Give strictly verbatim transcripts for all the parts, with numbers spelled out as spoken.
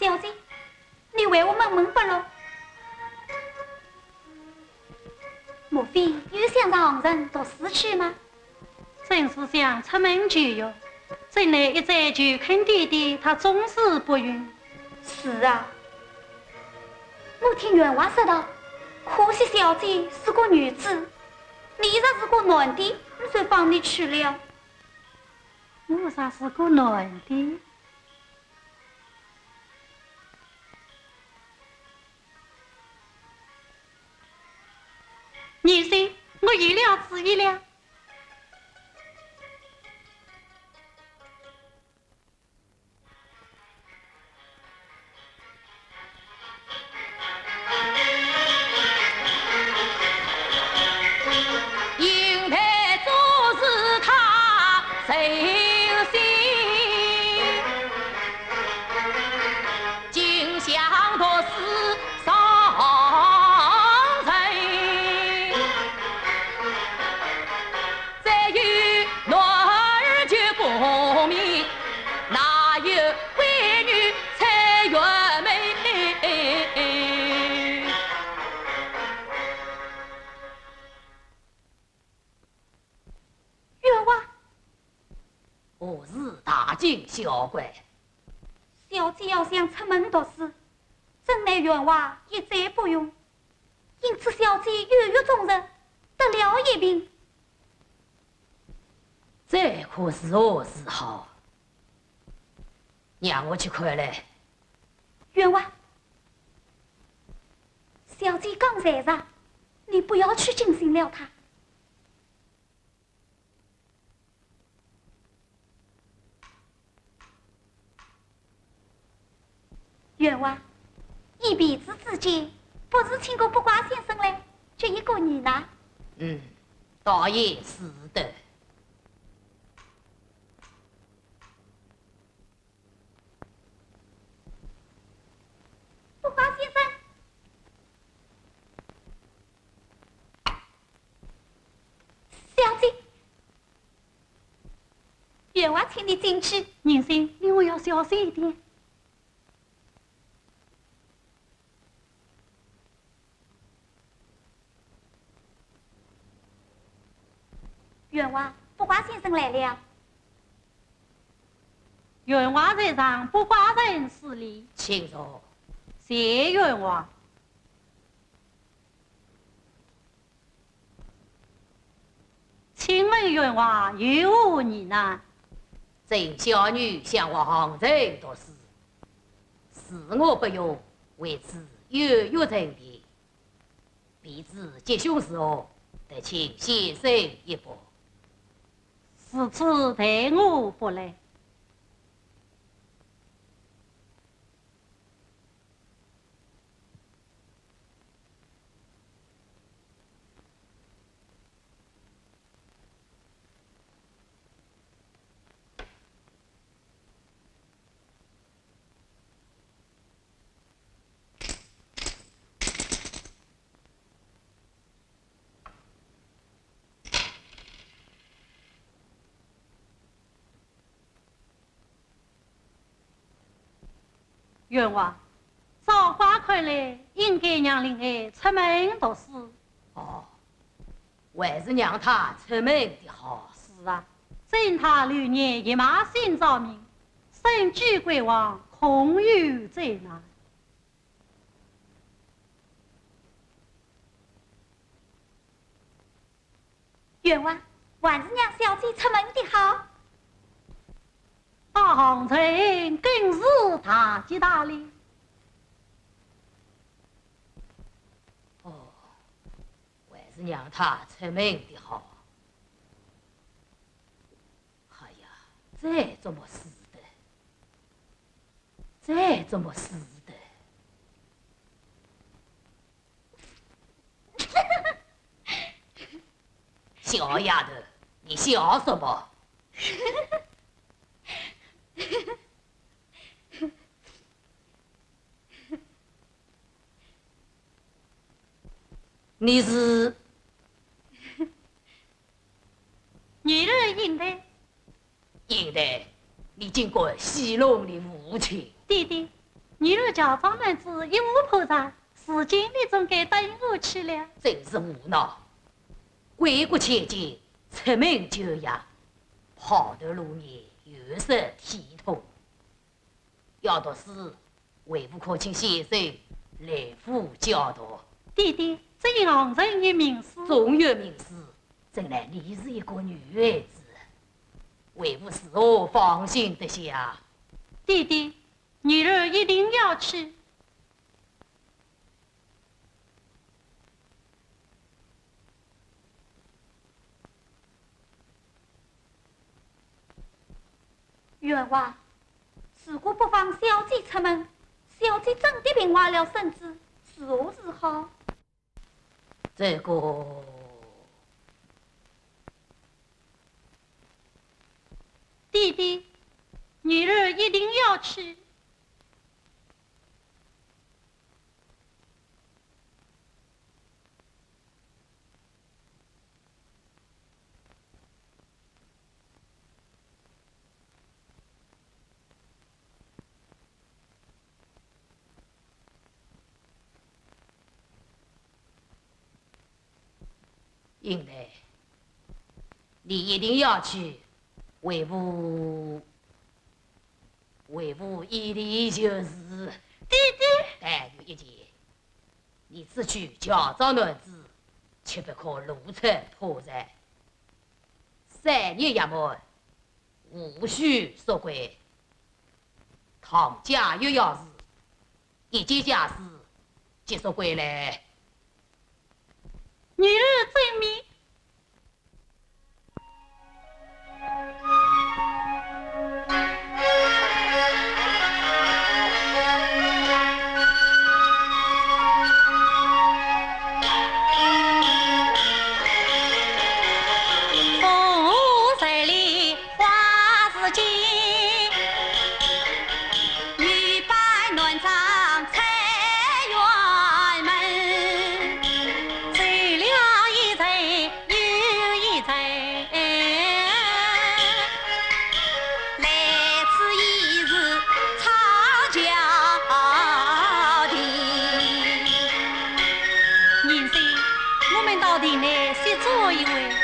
小姐，你为何闷闷不乐？莫非又想上杭城读书去吗？正是想出门求学，怎奈一再求恳爹爹，他总是不允。是啊，我听员外说道，可惜小姐是个女子，你若是个男的，我就放你去了。我若是个男的？ 你说，我有了主意了。员外，何事大惊小怪？小姐要想出门读书，怎奈员外一再不允，因此小姐犹豫终日，得了一病。这可如何是好？让我去看来。员外，小姐刚才着，你不要去惊醒了她。 员外，依婢子之见，不如请个卜卦先生来，解一个疑难。嗯，倒也是的。 卜卦先生。小姐，员外请你进去。银心，你我要小心一点。 员外，卜卦先生来了。员外在上，卜卦人施礼。请坐。谢员外。请问员外有何疑难？这小女想往杭州读书，恕我不用，为此有约人的。 婢子吉凶如何，得请先生一卜。如此待我卜来。 员外，照卦看来，应该让令爱出门读书。哦，还是让她出门的好。是啊，准她流年一脉新照明，身居贵王，空有灾难。 员外，还是让小姐出门的好。啊，杭州更是大吉大利。哦，还是让她出门的好。哎呀，这怎么使得？这怎么使得？ 小丫头，你笑什么？你是？你是应台？ 应台，你竟敢戏弄你父亲！爹爹，女儿乔装男子一无破绽，如今你总该答应我去了。真是胡闹！归国千金，出门就养，抛头露面，有失体统。要读书，为父可请先生来府教读。爹爹，这样行人也明书。总有明书，怎奈你是一个女孩子，为父如何放心得下？爹爹，女儿一定要去。 员外，如果不放小姐出门，小姐真的病坏了身子，如何是好？这个，爹爹，女儿一定要去。 英台，你一定要去，为父，为父依你就是。爹爹。但有一件，你此去乔装男子，切不可露出破绽。三日夜满，无需束quy。唐家有要事， 一件家事结束归来。女儿遵命。 贤婿，我们到店内歇坐一会。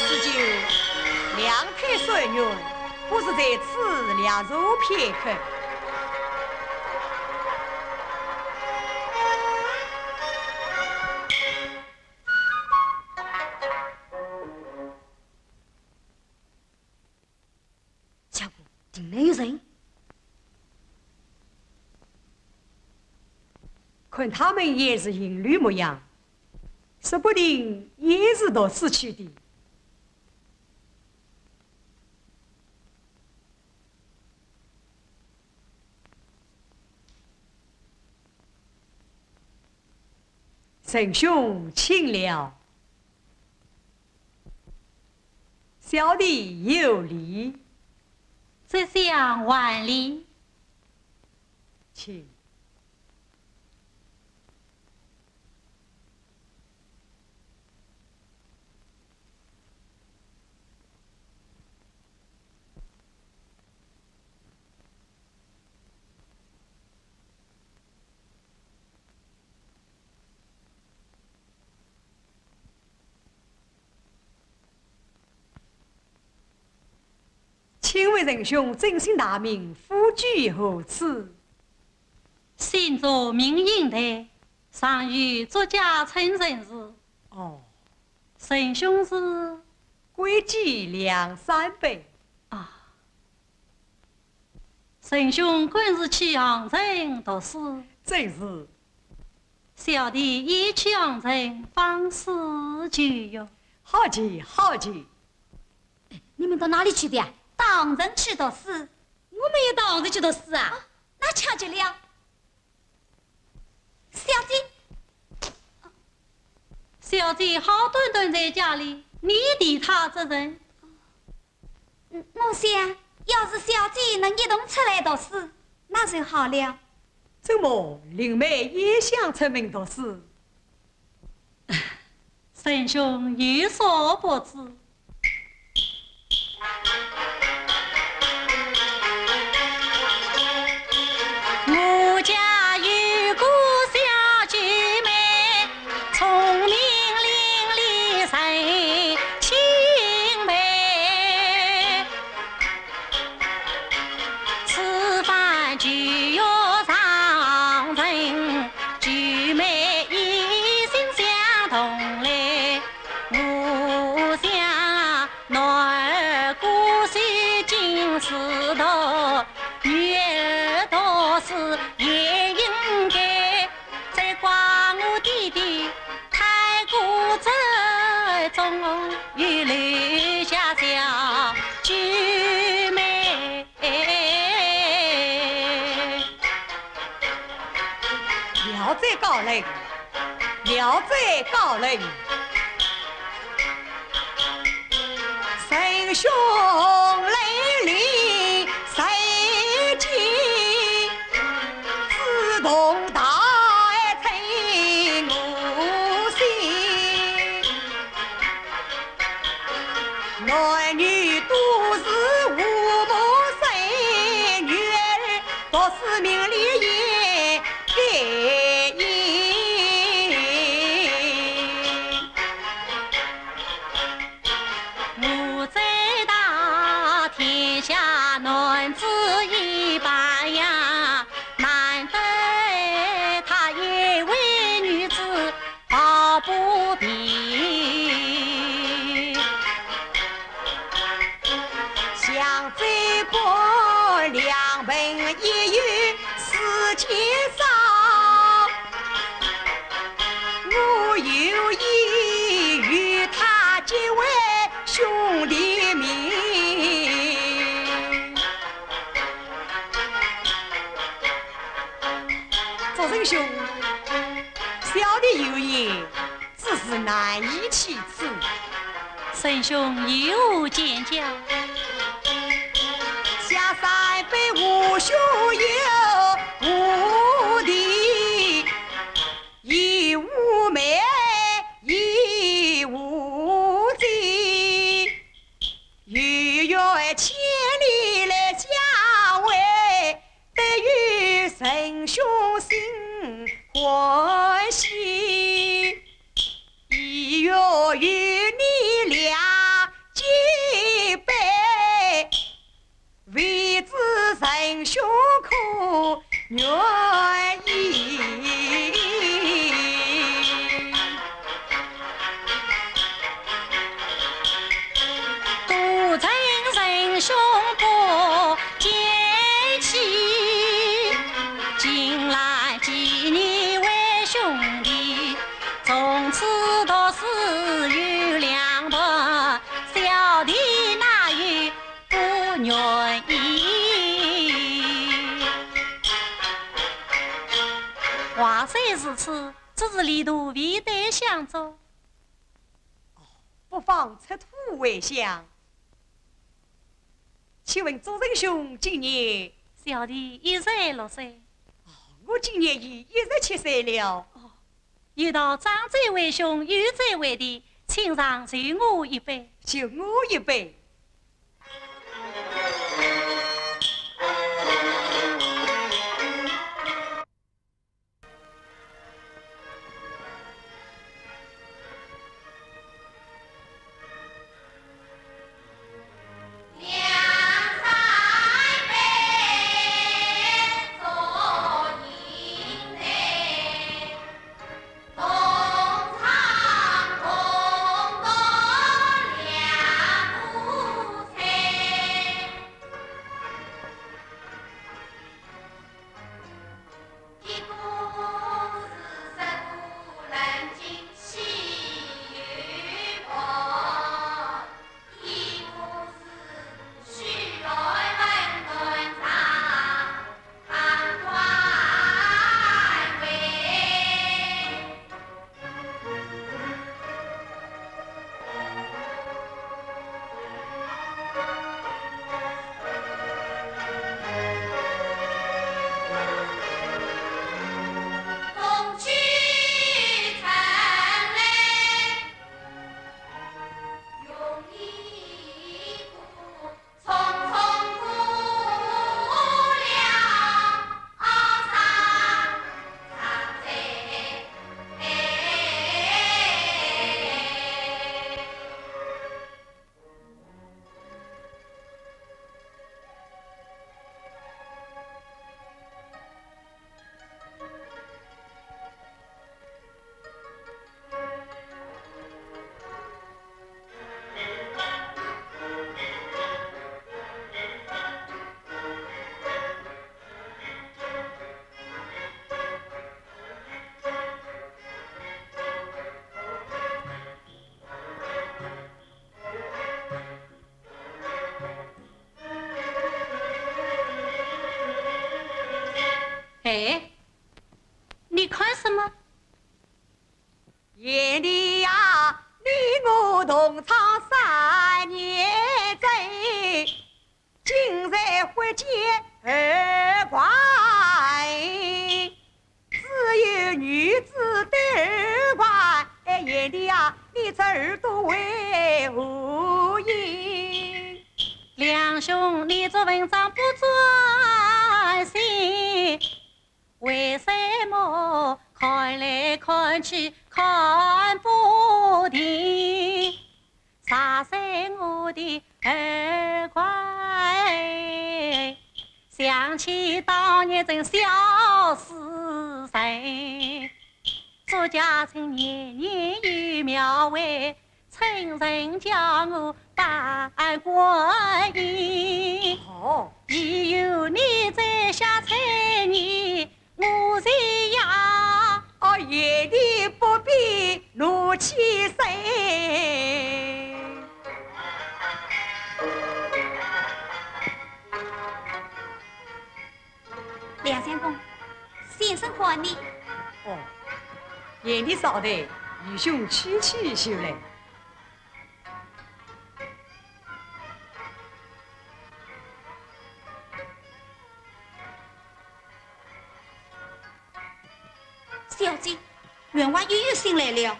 四舅，两腿酸软，不如在此略坐片刻。 相公，店内有人。看他们也是行旅模样，说不定也是读书去的。 仁兄请了。小弟有礼。这厢还礼。请。 请问仁兄尊姓大名，府居何处？姓祝，名英台，上与祝家称陈氏。哦。仁兄是？贵居梁山伯。啊。陈兄官是去杭城读书？正是。小弟也去杭城访师求学。好极，好极。你们到哪里去的呀？到杭城去读书。我们也到杭城去读书啊？啊，那巧极了。小姐，小姐好端端在家里，你提她做甚？ 嗯，我想，要是小姐能一同出来读书，那就好了。怎么，林妹也想出门读书？陈兄有所不知，我家有个小姐妹，聪明伶俐才 清白，此番就要上任，姐妹一心相同来。我想男儿歌手今是读，女儿读书也应该。 再怪我爹爹太过执着，又留下小姐妹。聊斋高人，聊斋高人。 神兄来临，谁见自动大爱称我心。男女都是和睦生，女儿读书名利也该应。 我再大，天下男子一般呀，难得她一位女子抱不平。香水不两盆一有 世间上，我有意与她结为兄弟名。祝生兄，小弟有言， 只是难以启齿。生兄有何见教？下山北无兄友无弟，亦无妹亦无姐，有缘千里来相会， 得与生兄心欢喜，意欲与你两结拜，未知生兄可愿意？ 多承生兄不见起，近来几年为兄弟，从此读书有两不，小弟哪有不愿意？话虽如此，只是李杜未得相助。 不妨出土为香。请问祝生兄几年？小弟一十六岁。哦，我今年已一十七岁了。哦，有道长者为兄，幼者为弟，请上受我一拜。受我一拜。哎，你看什么？贤弟呀，你我同窗三年哉，今日忽见二怪，只有女子对二怪。哎，贤弟呀，你这耳朵为何应？梁兄，你做文章不专心， 为什么看来看去看不定？啥是我的二怪？想起当年真笑死人。祝家春年年有庙会， 春人叫我拜观音。哦。只有你在下猜疑，我谁呀？哦，贤弟不必怒气生。梁相公，先生唤你。哦，贤弟稍待，愚兄去去就来。 小姐，员外又有信来了。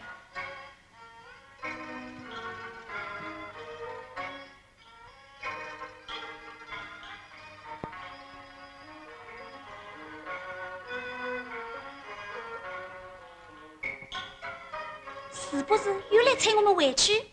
是不是又来催我们回去？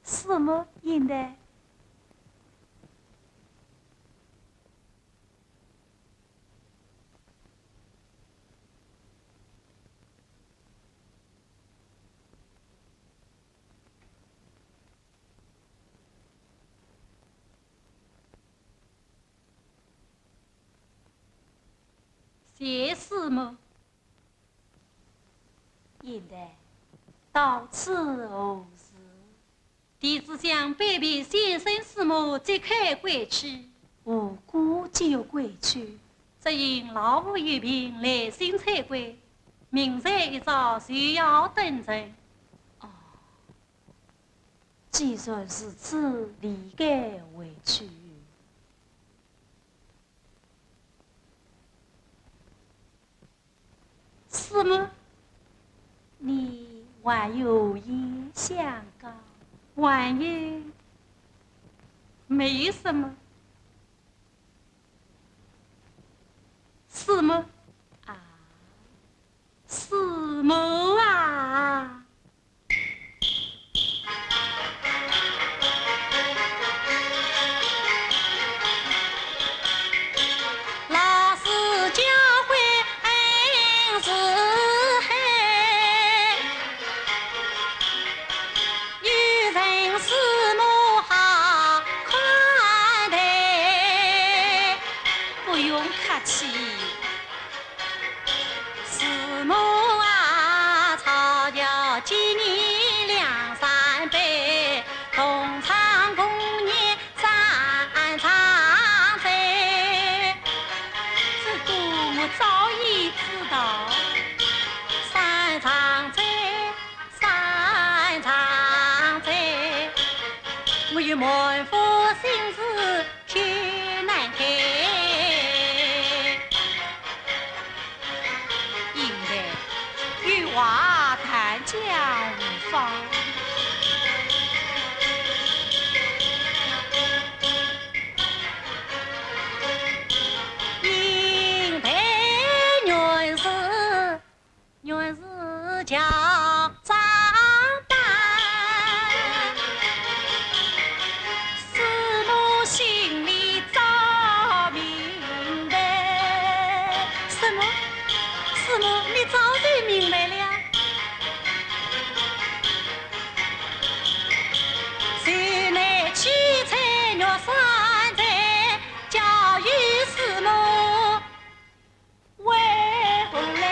什么？现在？ 谢师母。贤弟，到此何事？弟子想拜别先生师母，即刻归去。无故即欲归去？只因老父有病，来信催归，明日一早就要登城。哦， 既然如此，理该回去。师母，你还有言相告？还有？没有什么。师母啊，师母啊！我有满腹心事去难开。应台，有话但讲无妨。应台原是 原是家长般，师母心里早明白。什么？师母，你早就明白了？谁能去猜玉山财，交与师母 为何来？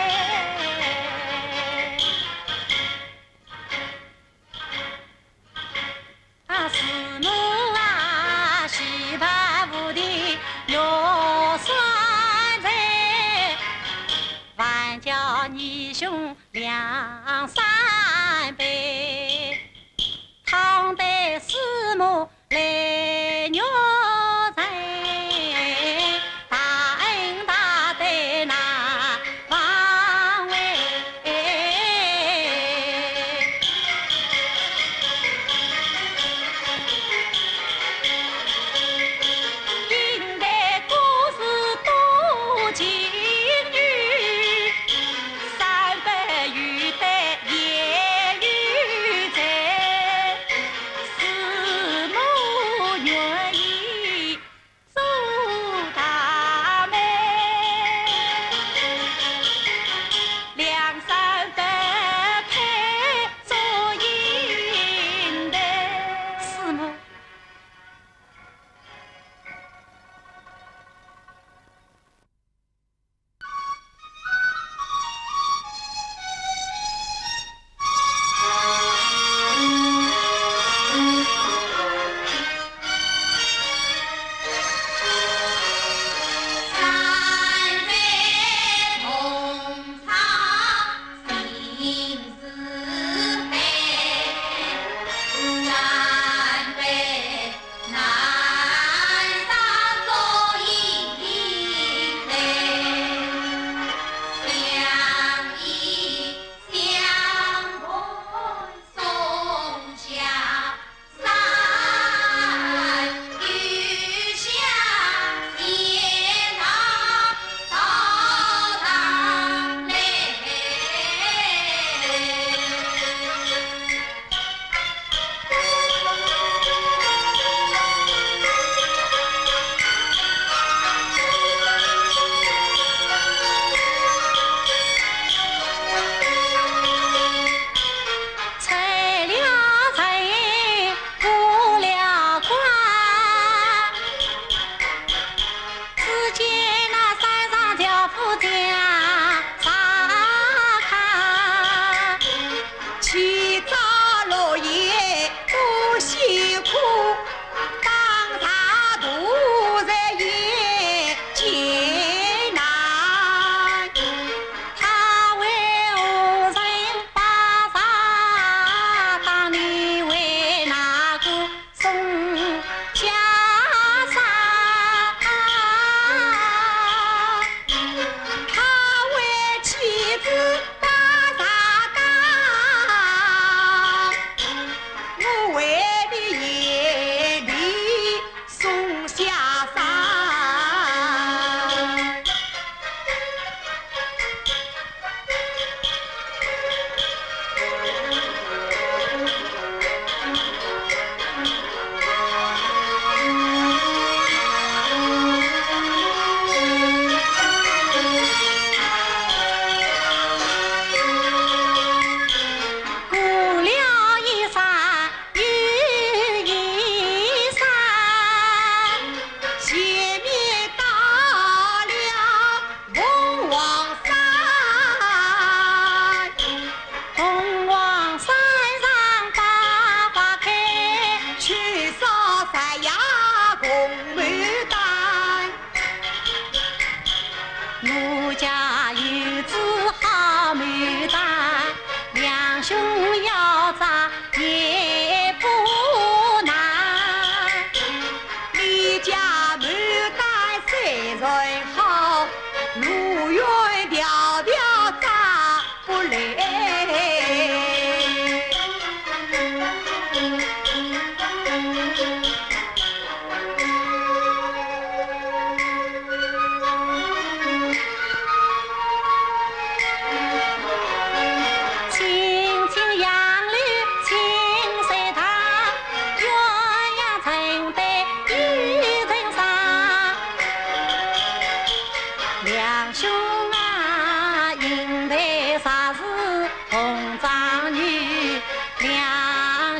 啊，师母啊，喜报无地玉山财，万家义兄两三杯。 倘得师母来玉山，大恩大德难忘怀。应台故事多情语，三百余代 也有罪，师母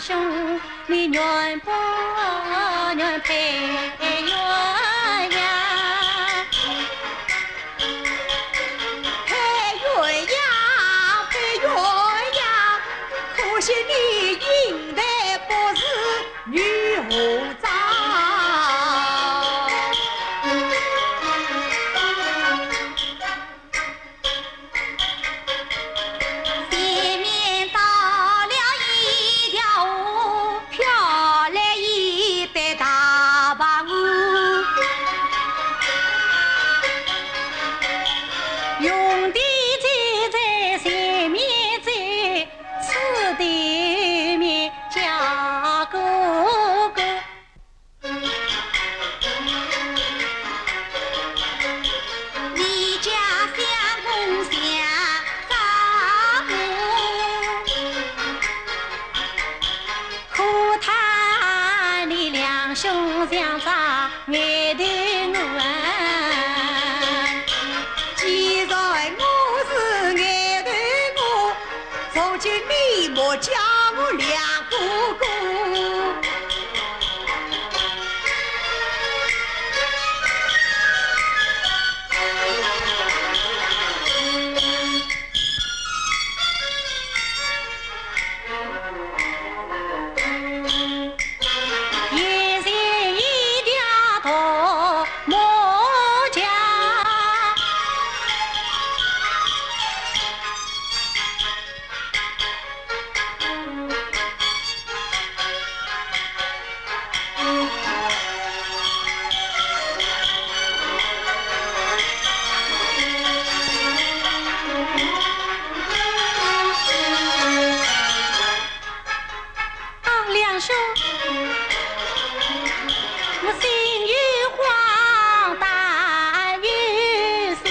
兄，你愿不愿配鸳鸯？配鸳鸯，配鸳鸯，可惜你英台不如女和妆。 前面到了一条河，飘来一对大白鹅。雄弟弟在前面走，此地名叫哥哥。 你家相公相照顾，可叹你两兄相差眼头我啊。既然我是眼头我， 从今你莫叫我梁哥哥。也是一条大木桥。 啊，梁兄，我心又慌，胆又小，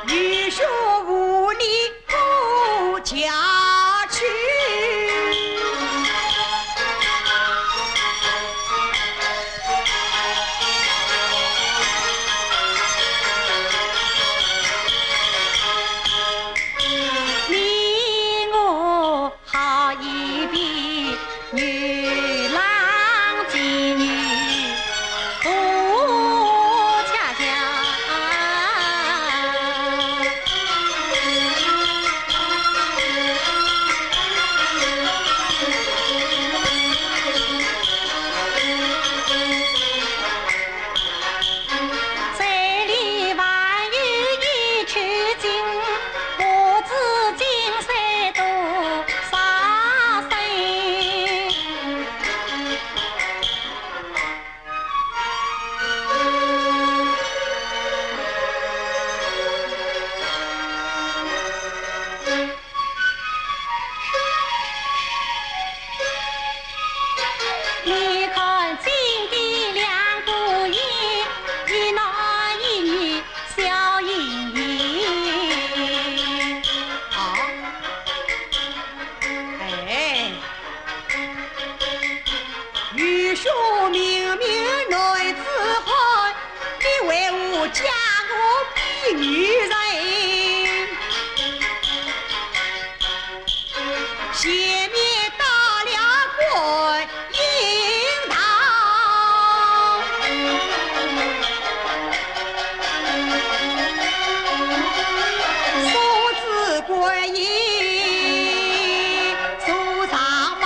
愚兄无力过桥去。 你我好一比，牛郎织女不恰巧。 这里还有一曲经，不知今岁多少岁。 你看今的两个人，一男一女笑盈盈。啊？哎，愚兄明明男子汉， 你为何将我比女人？前面到了观音堂，送仔观音坐上房。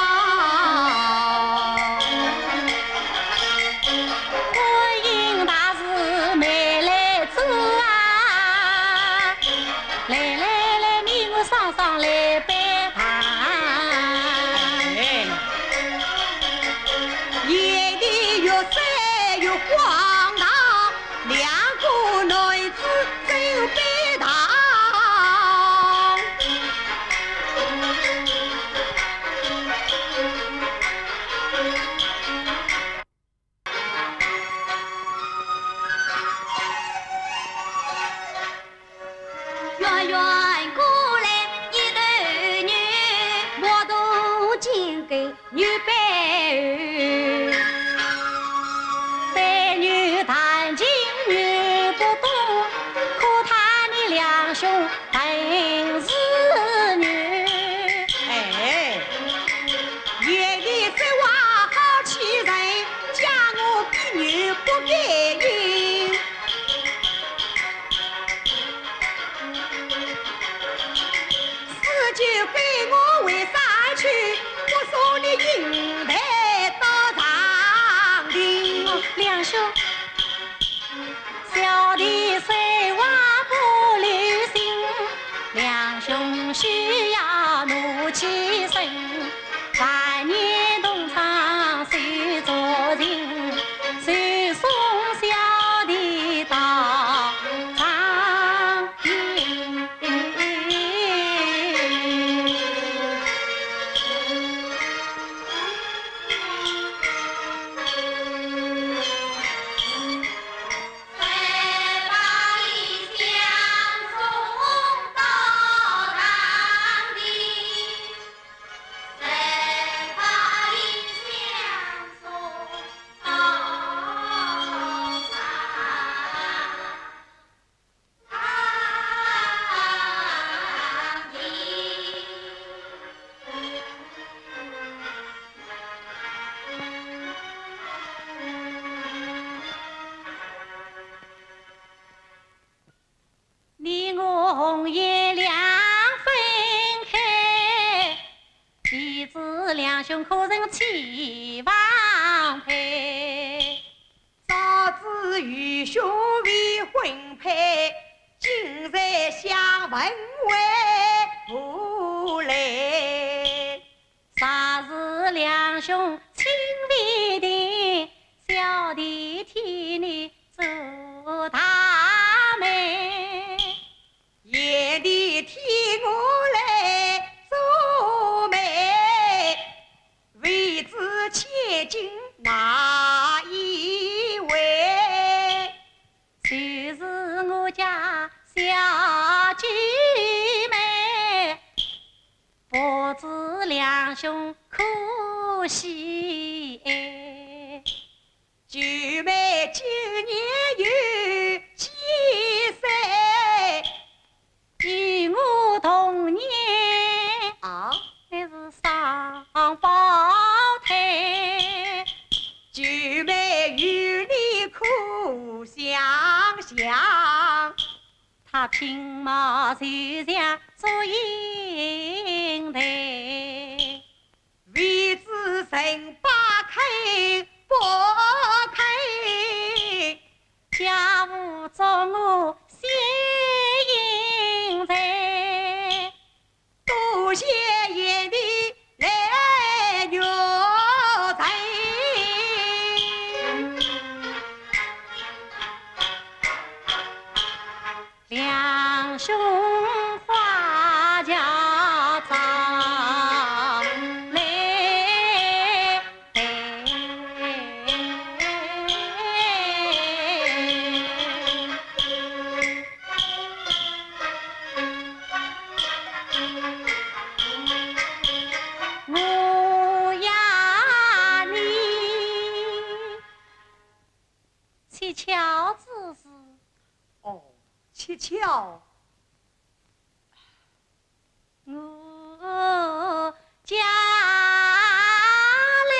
观音大士慢来坐啊，来来来，你我双双来拜堂。哎，眼前月色月光堂，两个男子正拜堂。 远远过来一头牛，磨得金根牛背后。背牛弹琴牛不动，可叹你两兄本是牛。哎。四九给我回山去，我送你银钿到长亭。哦，梁兄。小弟虽话不留情，梁兄休要怒气生。 万年同窗手足情，随送小弟到长亭。你我红颜两分开，谁知梁兄可曾期望配？早知愚兄未婚配，今日相问为何来？ 若是梁兄情未定，小弟替你做大媒。贤弟替我来做媒，未知千金哪一位？就是我家小九妹。 不知梁兄可喜爱？九妹今年有几岁？与我同年。啊？乃是双胞胎。九妹与你可相像？ 她品貌就像祝英台，未知人把肯不肯，家父祝我惜英才。 多谢贤弟来玉成。梁兄花轿早来 我呀你。七巧之事。哦，七巧。 我家来。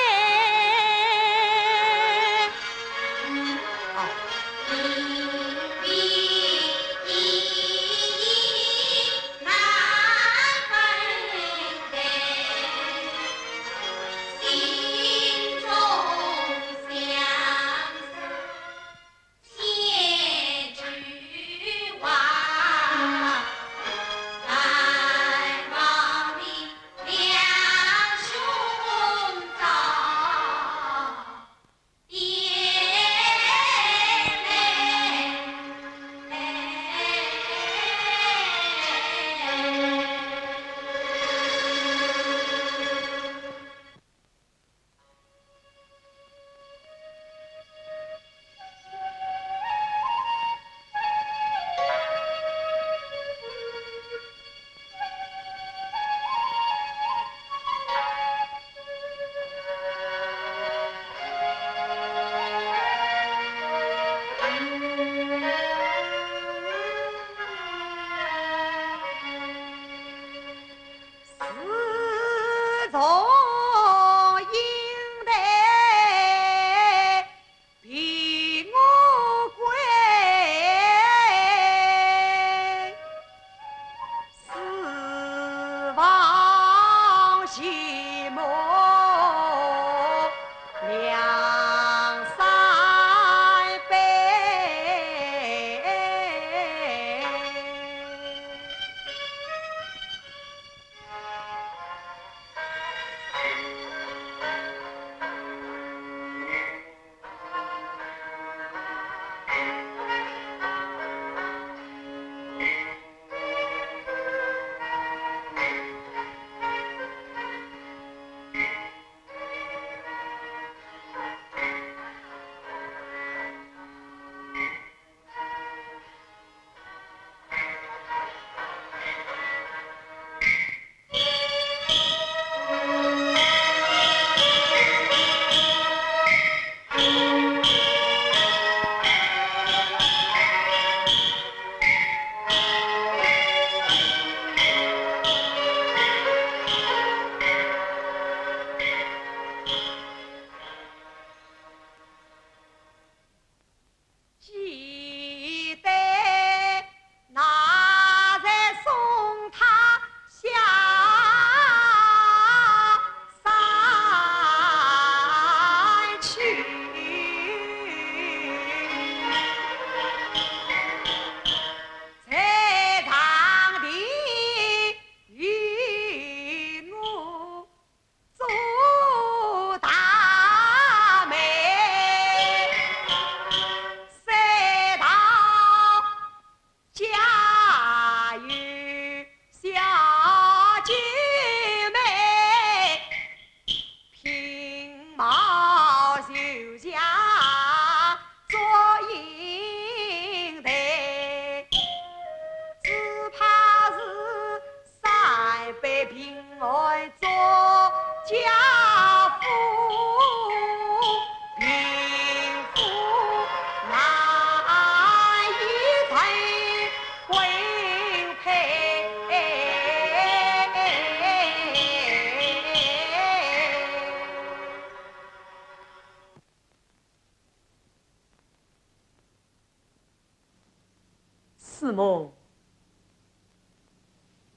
师母。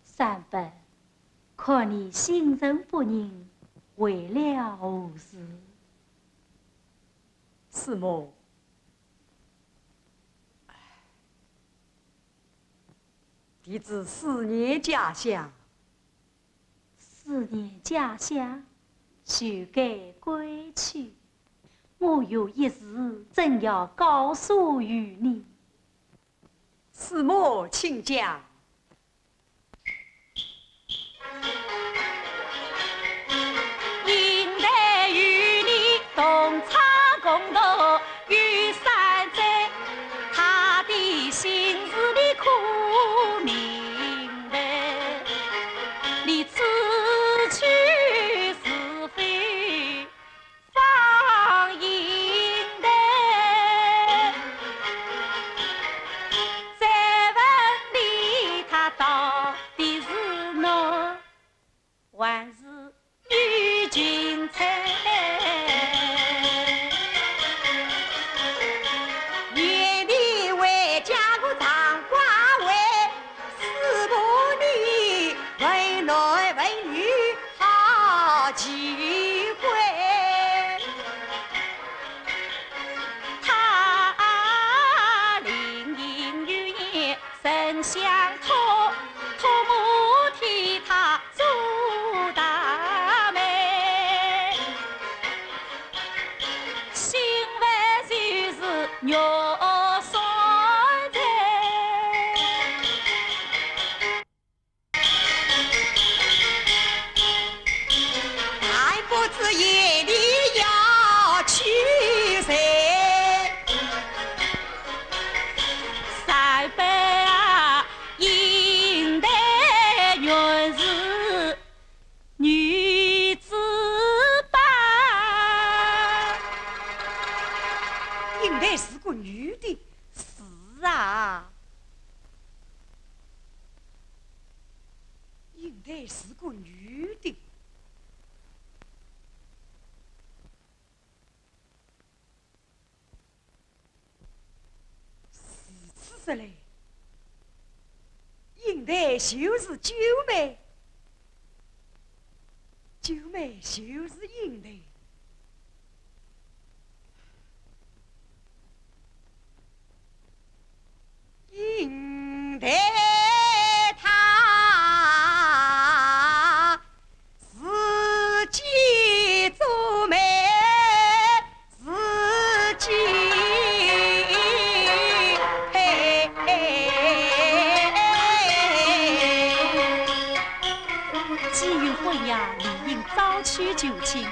三伯，看你心神不宁，为了何事？师母，弟子思念家乡。 思念家乡，休改归去。我有一事正要告诉于你。师母，请讲。应台是个女的。是啊。应台是个女的。 如此说来，应台就是九妹，九妹就是应台。应台她 自己做媒，自己配。既有婚约，理应早去求亲。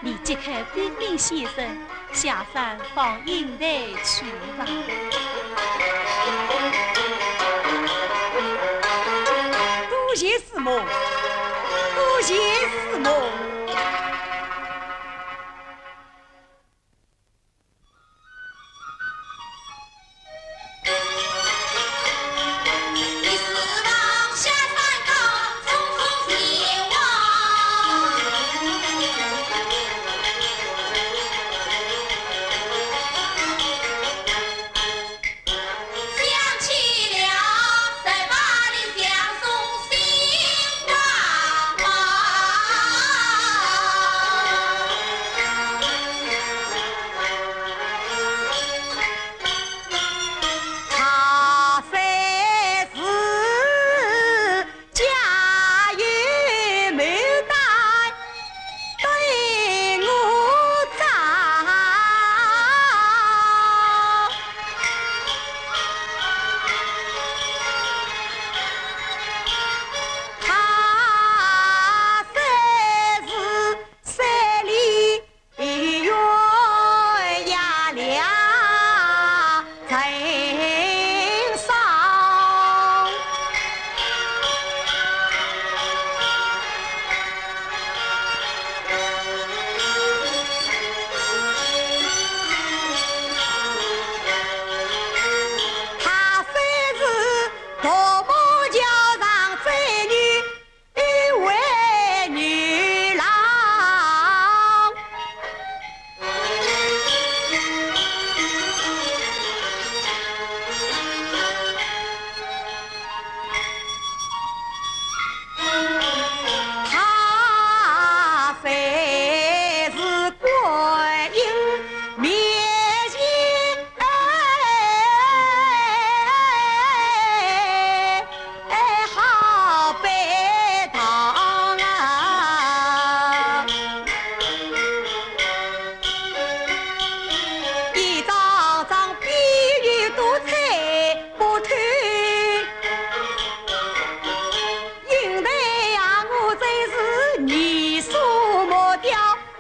你即刻禀明先生，下山放应台去吧。多谢师母，多谢师母。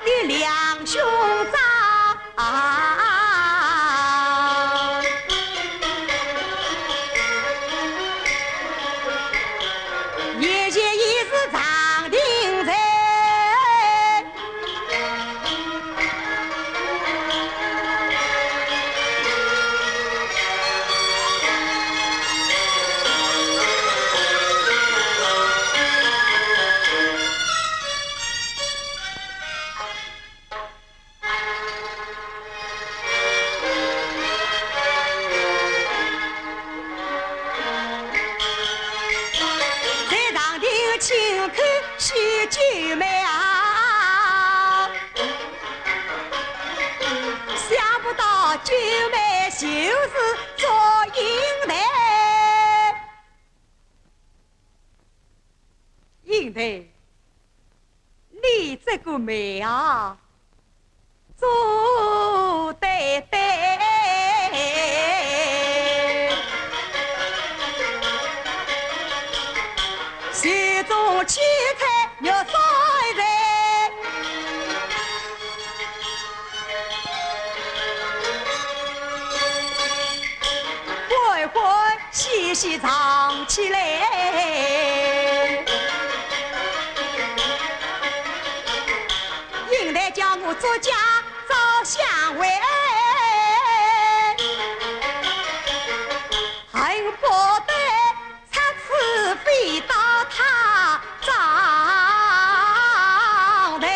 的两兄长，眼前已是长亭在。 在长亭亲口许九妹啊，想不到九妹就是祝英台。英台，你这个媒啊， 做得对，手中取材玉山人，欢欢 喜喜唱起来。英台叫我作家赵香慧，恨不得拆此飞到她妆台。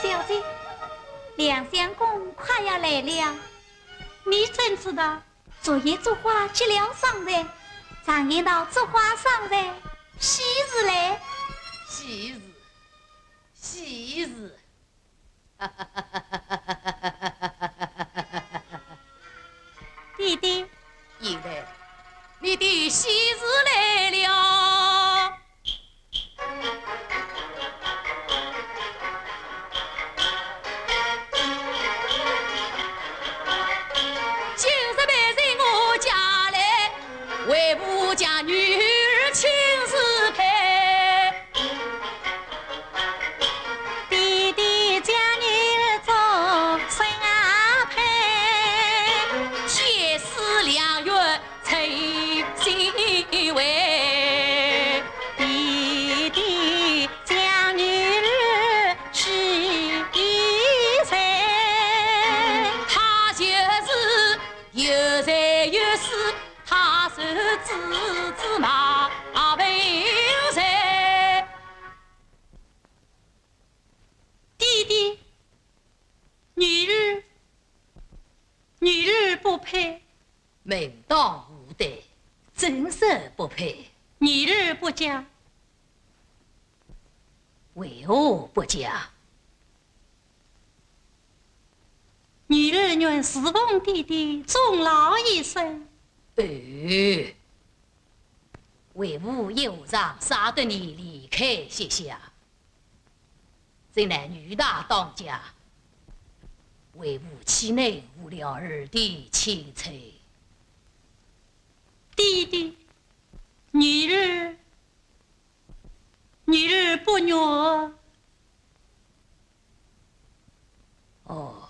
小姐，梁相公快要来了。你怎知道？昨夜烛花接了上来，常言道烛花上来，喜事来。喜事，喜事。 爹爹。英台，你的喜事来了。今日媒人我家来，为父将女儿亲自配。 爹爹将女儿做啥配？天赐良缘称心为。爹爹将女儿许与谁？她就是有才有势，她是知子马文才。 爹爹，女儿，女儿不配。门当户对，怎说不配？女儿不嫁。为何不嫁？女儿愿侍奉爹爹终老一生。哎，为父又让舍得你离开膝下？ 真乃女大当嫁，为父岂能误了儿的青春？爹爹，女儿，女儿不愿。哦，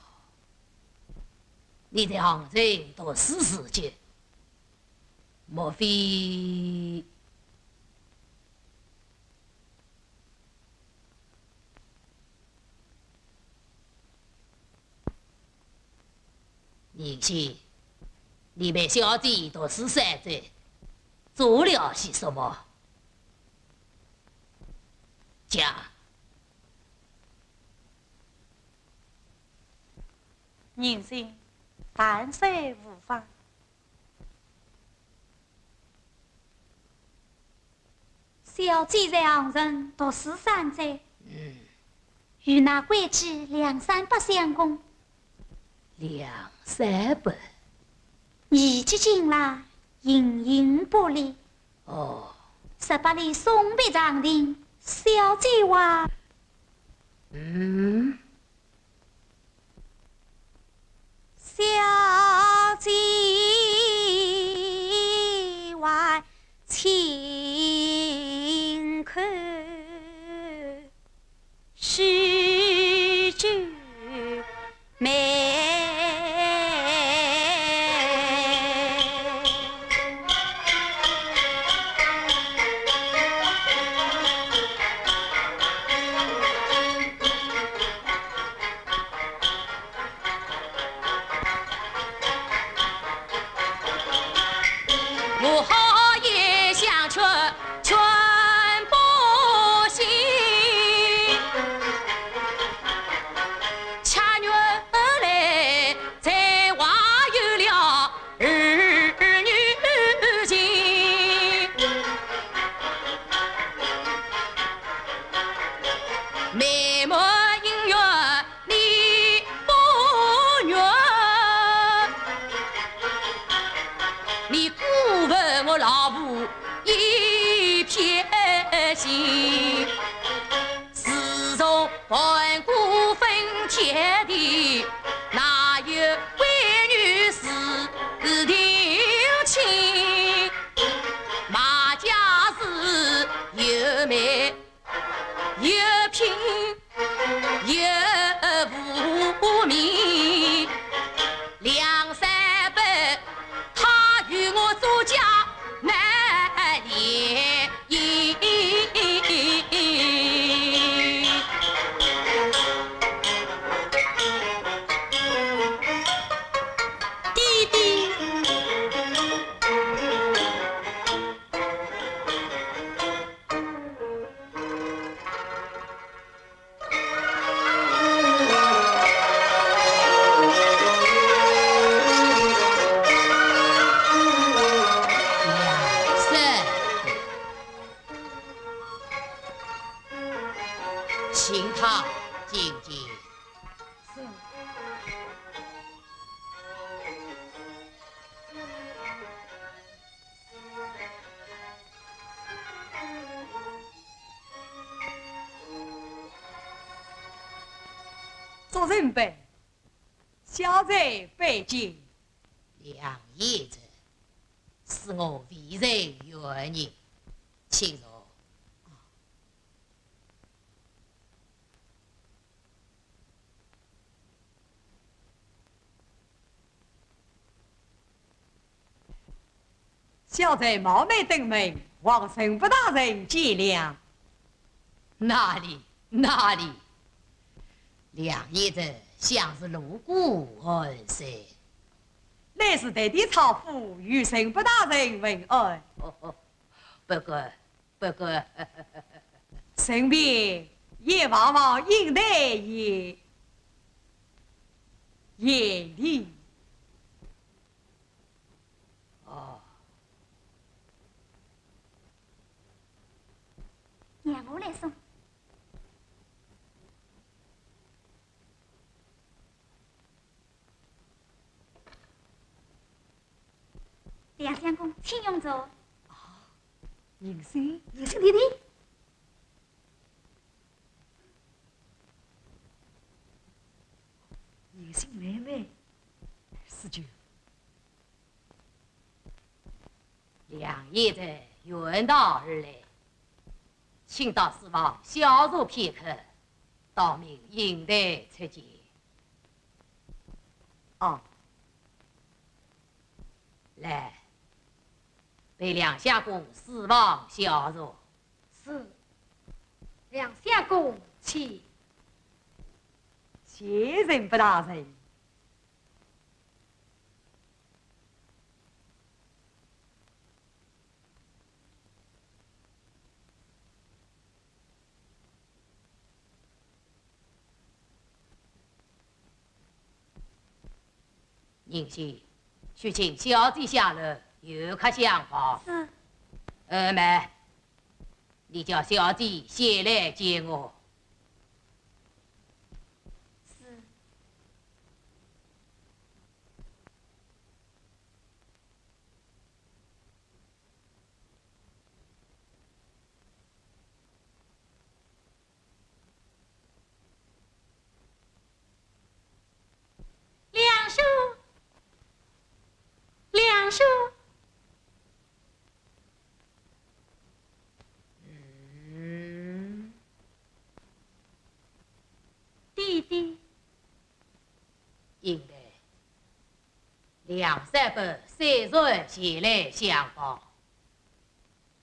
你在杭州读书时节，莫非 宁信，你陪小姐读书三载，做了些什么？讲。人生，谈笑无妨。小姐在杭城读书三载，嗯。与那贵姐梁山伯相公。梁山伯？年纪轻啦，形影不离。哦。十八里送别长亭，小姐话。嗯。 小姐还轻看许九妹。 我好也相劝劝不醒，恰缘来才话有了儿女情。美满姻缘 你不愿，你辜负我老夫一片心。自从盘古分天地，哪有闺女私定亲？马家是有媒 有品有名，梁山伯他与我做假难联姻。爹爹。 请他进见。是。 众人们，小侄拜见。梁贤侄，是我未曾远迎，请坐。 小侄冒昧登门，望陈伯大人见谅。哪里，哪里，梁贤侄想是路过寒舍。乃是特地朝府与陈伯大人问安。哦，哦，不敢，不敢。顺便也望望英台爷，爷礼。 哦。让我来送。梁相公，请用茶。啊，银心。银心弟弟。 银心妹妹。是就。梁贤侄远道而来，请到书房小坐片刻，当面英台出见。哦。来，陪梁相公书房小坐。 是，梁相公请。谢陈伯大人。 《银心，去请小姐下楼，有客相房。是。二妹，你叫小姐先来见我。是。 梁兄，梁兄。嗯。爹爹。应台，梁山伯虽然前来相访，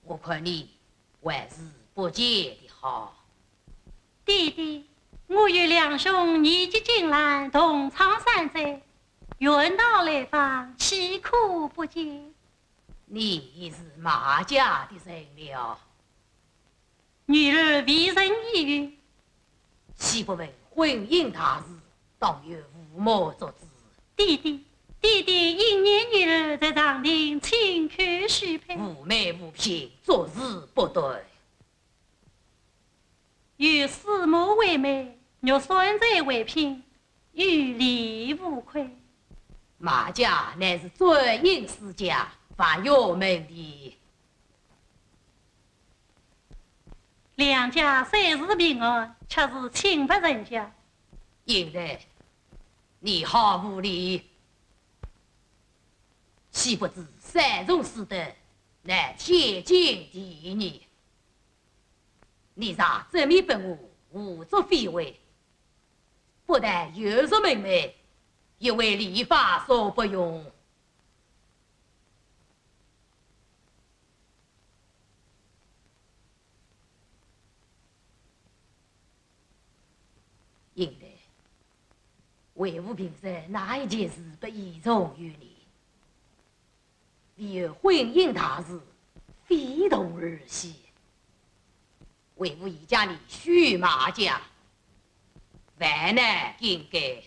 我看你还是不见的好。爹爹，我与梁兄年纪近老，同窗三载，远道来访，岂可不见？你已是马家的人了。女儿未曾已育， 岂不问婚姻大事，当由父母作主。爹爹，爹爹应念女儿在长亭亲口许配。无媒无凭，作事不端。有司马为媒，玉山寨为聘，有理无亏。马家乃是簪缨世家，发育门第。 梁家虽是平安，却是清白人家。应台，你好无礼！岂不知三从四德乃天经地义。你若执迷不悟，胡作非为，不但有辱门楣，亦为礼法所不容。 应台，为父平日哪一件事不倚重于你？唯有婚姻大事，非同儿戏。为父已将你许马家，万难更改。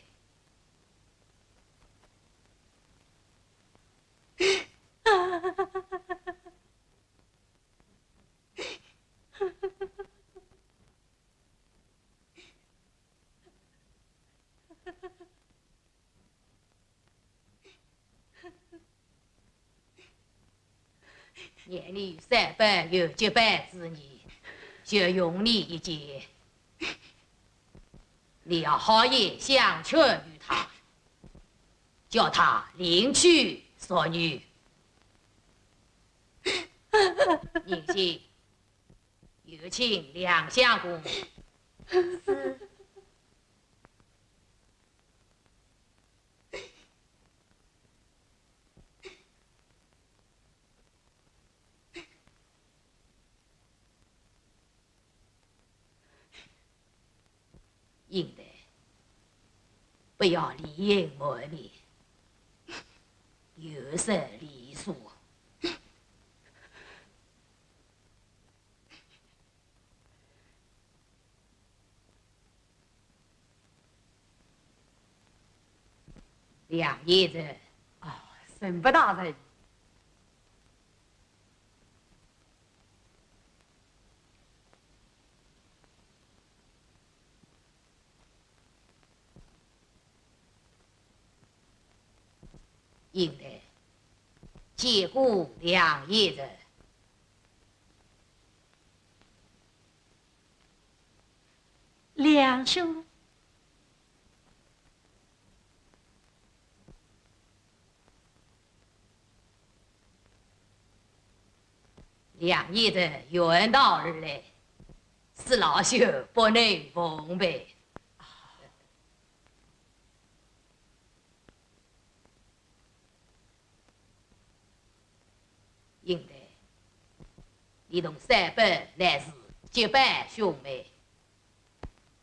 念你与三伯有结拜之意，就容你一见。你要好言相劝于他，叫他另娶淑女。银心，有请梁相公。是。 应台，不要礼轻慢面，有失礼数。 梁贤侄。啊，沈伯大人。应台，见过梁贤侄。 梁兄。梁贤侄远道而来，恕老朽不能奉陪。 应台，你同三伯乃是结拜兄妹，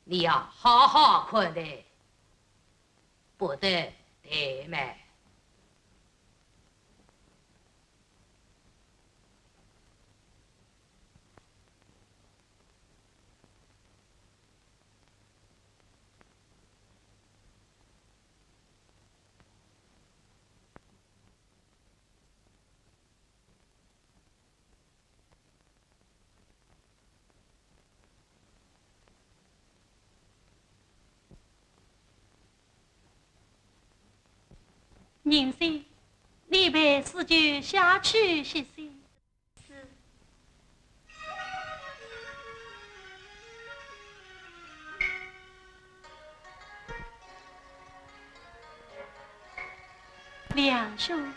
你要好好看待，不得怠慢。银心，你陪四舅下去歇息。是。梁兄。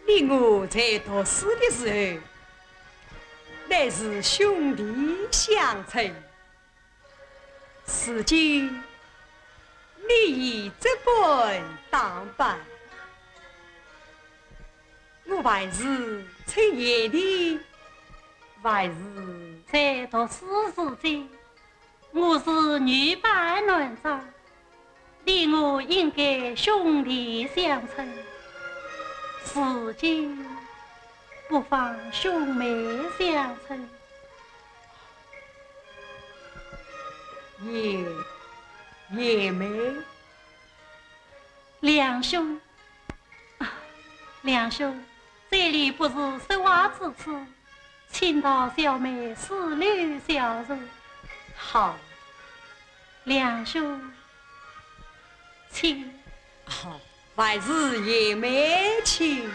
你我在读书的时候，乃是兄弟相称。如今你已这般打扮，我还是称贤弟，还是……在读书时节， 我是女扮男装，你我应该兄弟相称，如今不妨兄妹相称。贤……贤妹。梁兄，啊，梁兄，这里不是说话之处， 请到小妹四楼小坐。好。梁兄，请。啊，还是贤妹请。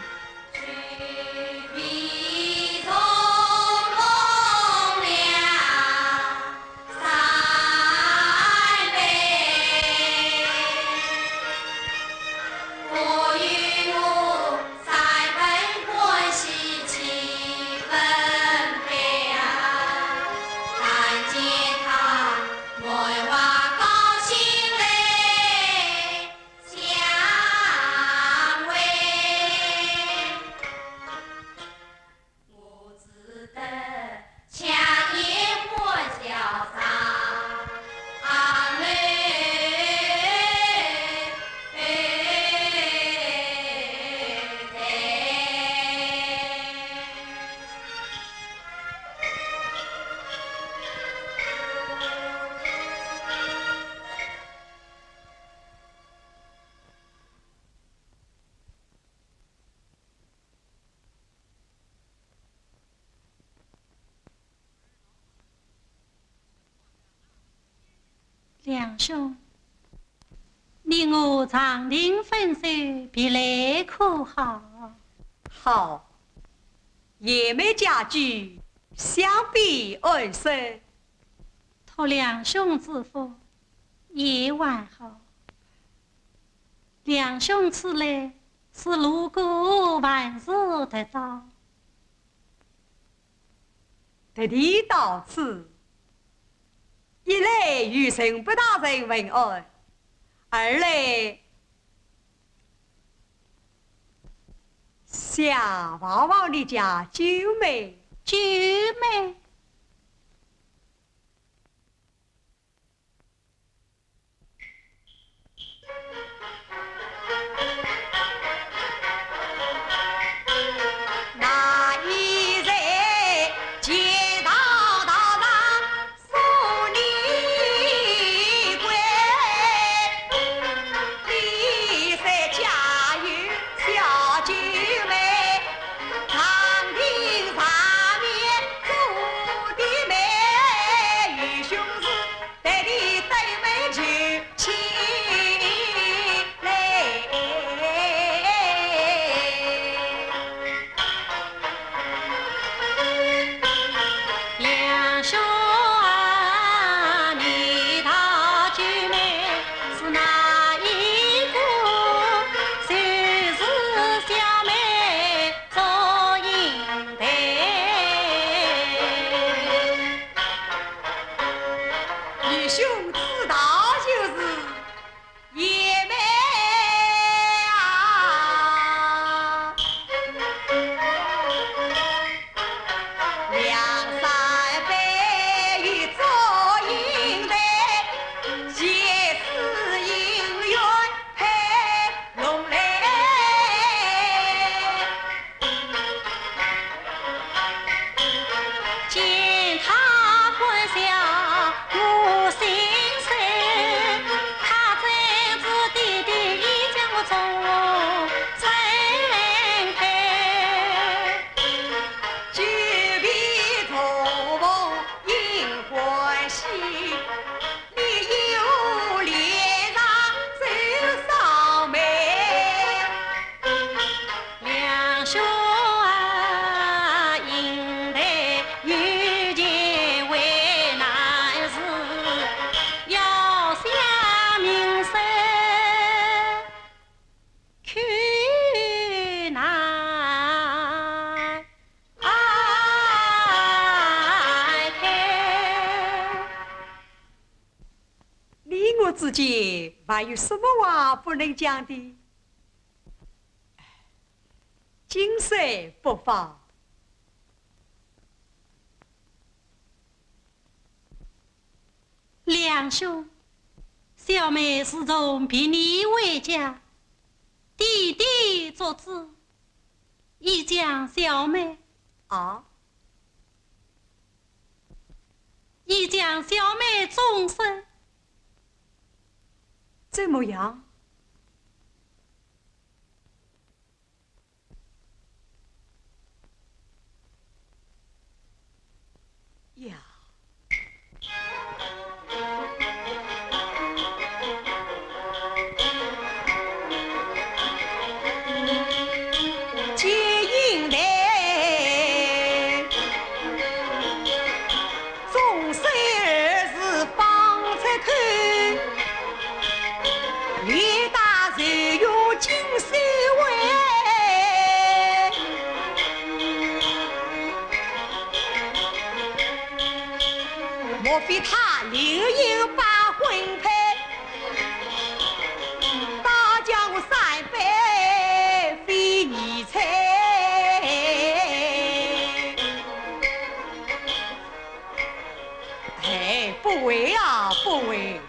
梁兄，你我长亭分手，别来可好？好。贤妹佳句，想必安生。托梁兄之福，也还好。梁兄此来，是路过，还是特到？ 特地到此，一来与陈伯大人问安，二来想望望你家舅妹。舅妹？ 义兄知道就是贤妹啊。梁山伯间还有什么话不能讲的？今宵不妨。梁兄，小妹自从别你回家，爹爹作主，已将小妹，啊？已将小妹终身。怎么样？ 呀。莫非他另有把婚配？倒叫我三杯非二菜。 哎，不会啊，不会。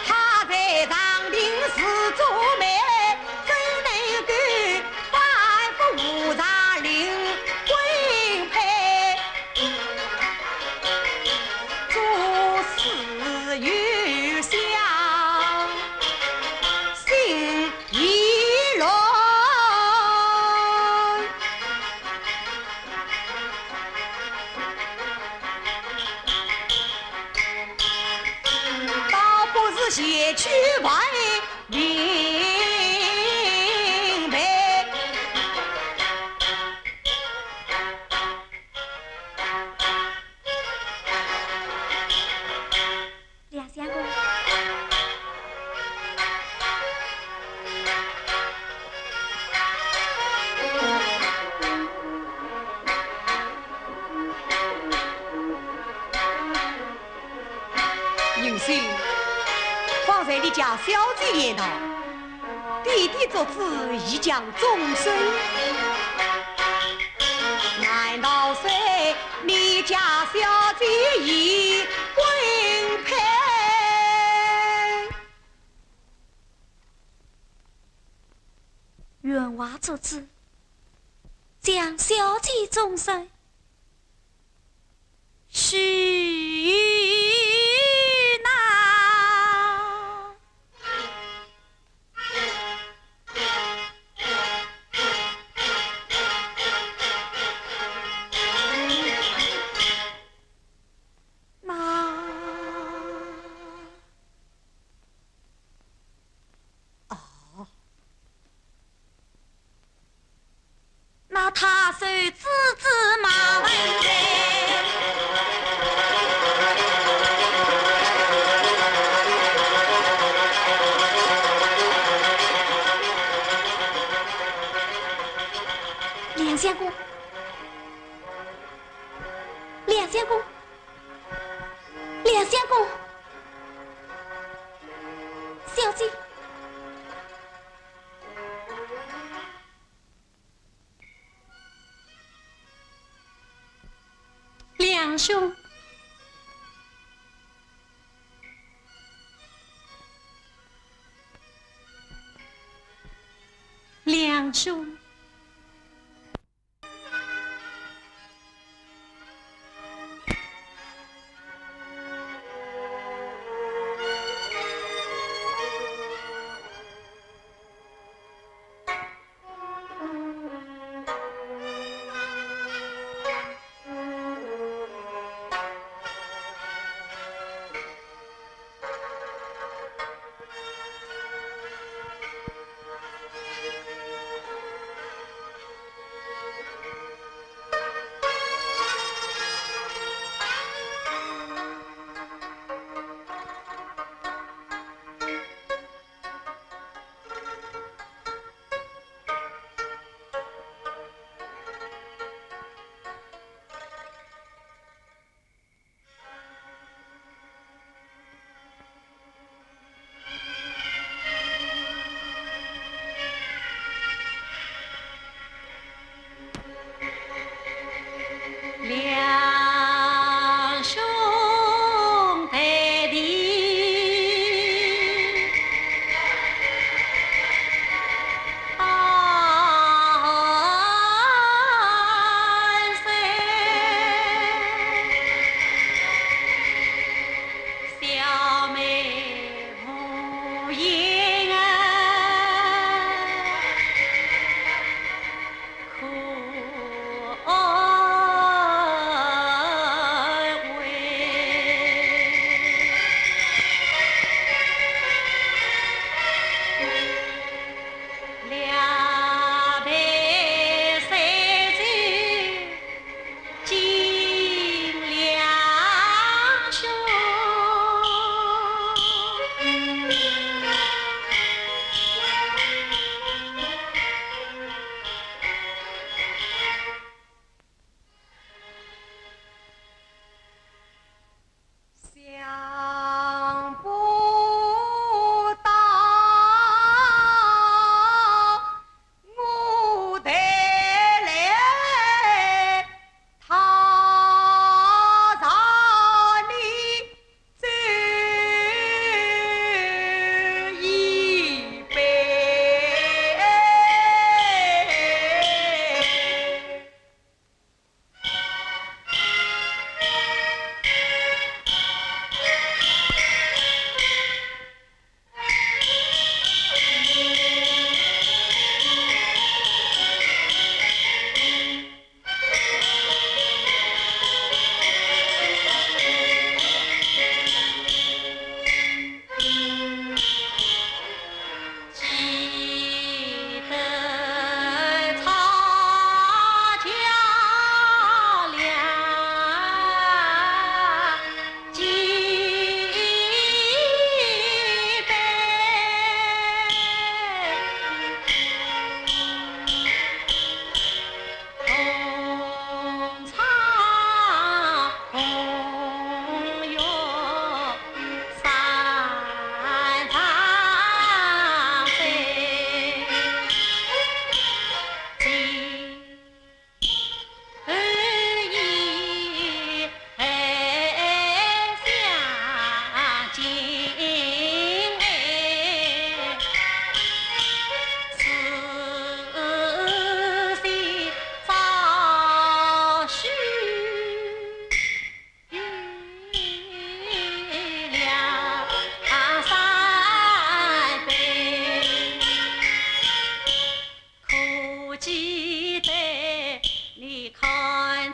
他在长亭寺做媒，怎能够反复无常令婚配？做事有孝心。 一路，倒不如前去问明白。 梁相公。云溪，方才你家小姐言道， 爹爹作主，已将终身。难道说你家小姐已婚配？原话作主，将小姐终身。 许那。那。 啊，那他手指指马文才。梁相公，梁相公。 梁相公，小姐。梁兄，梁兄。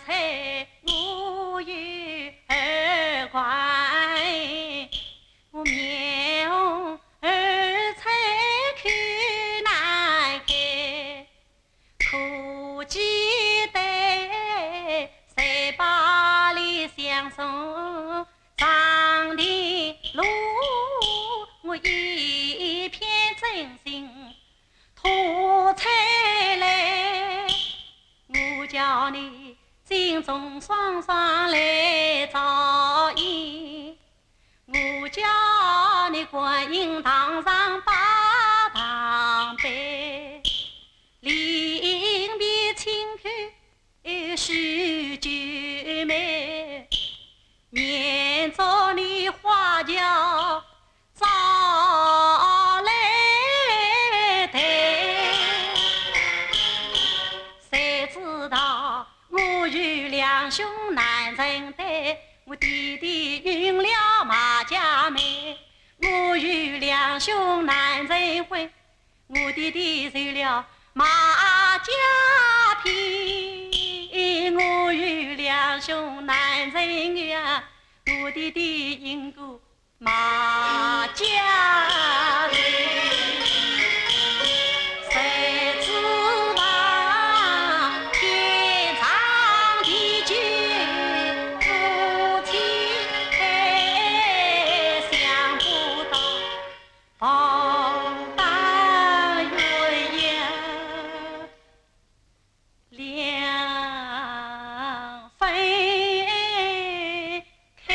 哎，我有二官，我面红耳赤口难开，可记得在巴黎相送上的路，我一片真心 吐出来，我叫你心中双双来照应，我叫你观音堂上拜堂拜，临别亲口 许九妹，念着你花轿早来抬，谁知道我与两兄难成对，我爹爹运了马家媒，我与两兄难成婚。 我爹爹受了马家聘，我与两兄难成缘，我爹爹因故马家聘。谁知道天长地久，夫妻想不到 报答鸳鸯两分开。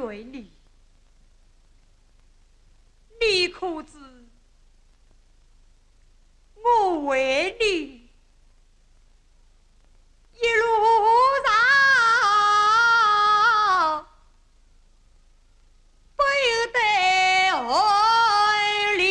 对你，你可知我为你一路上不由得爱怜。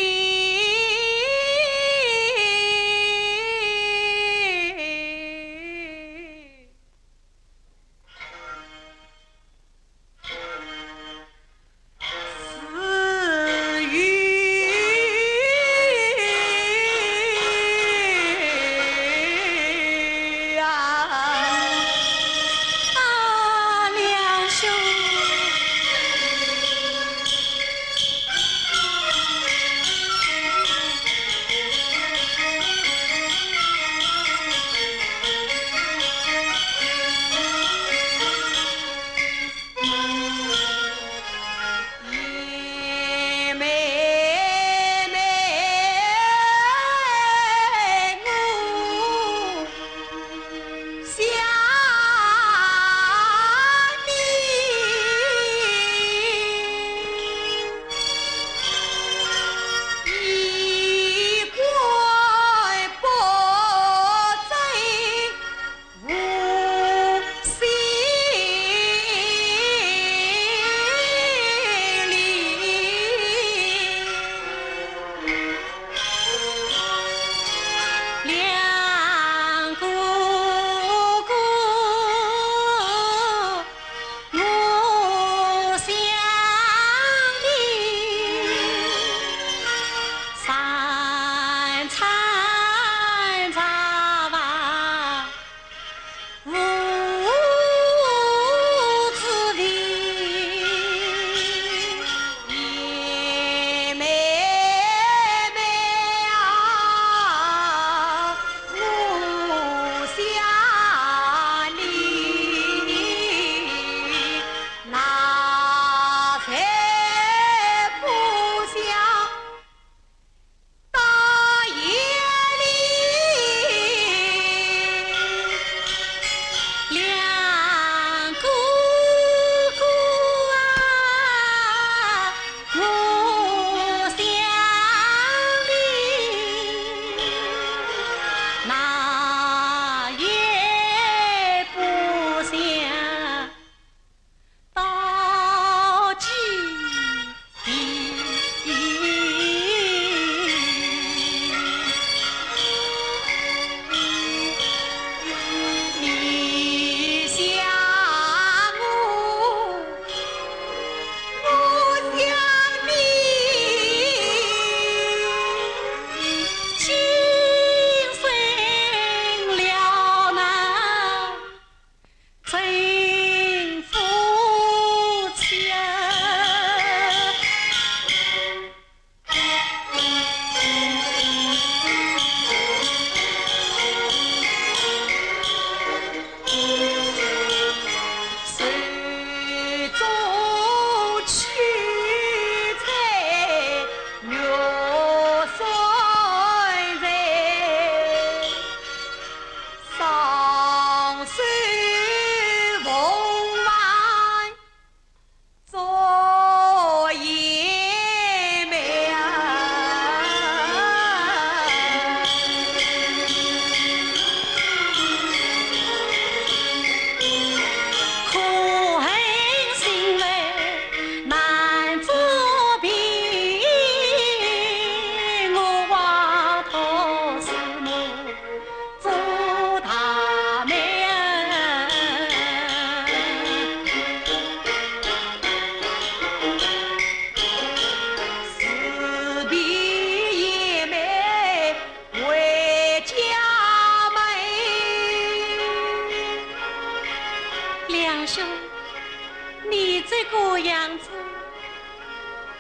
梁兄，你这个样子，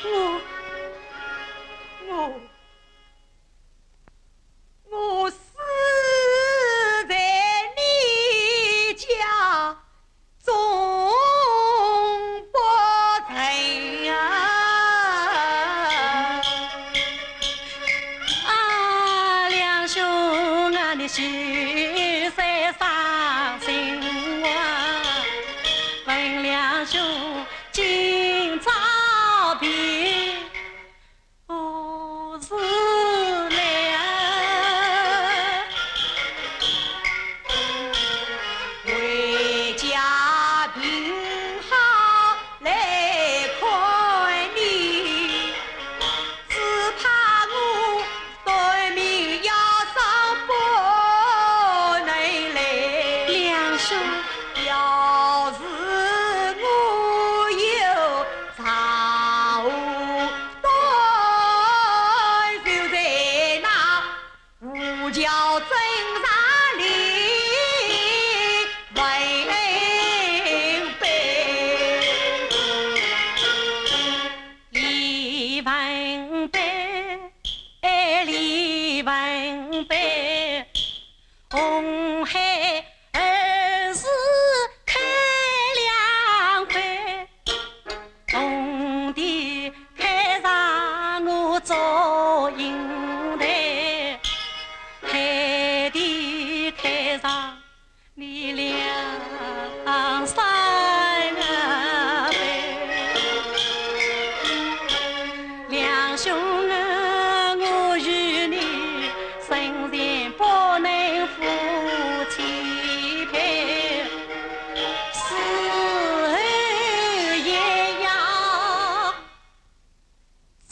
我，我，我死在你家中不成啊！啊，梁兄啊，你休再伤心啊，问梁兄今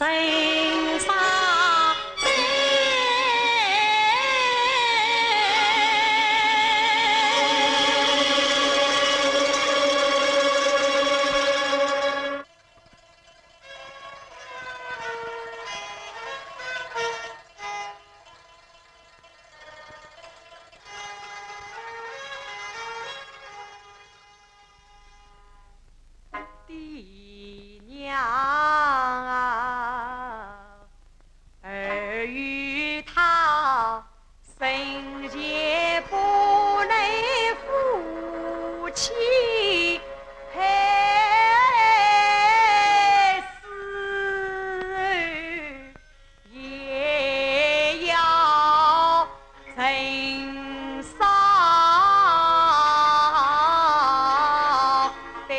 登山。爹娘啊，儿与他生前不能夫妻配，死后也要成双对。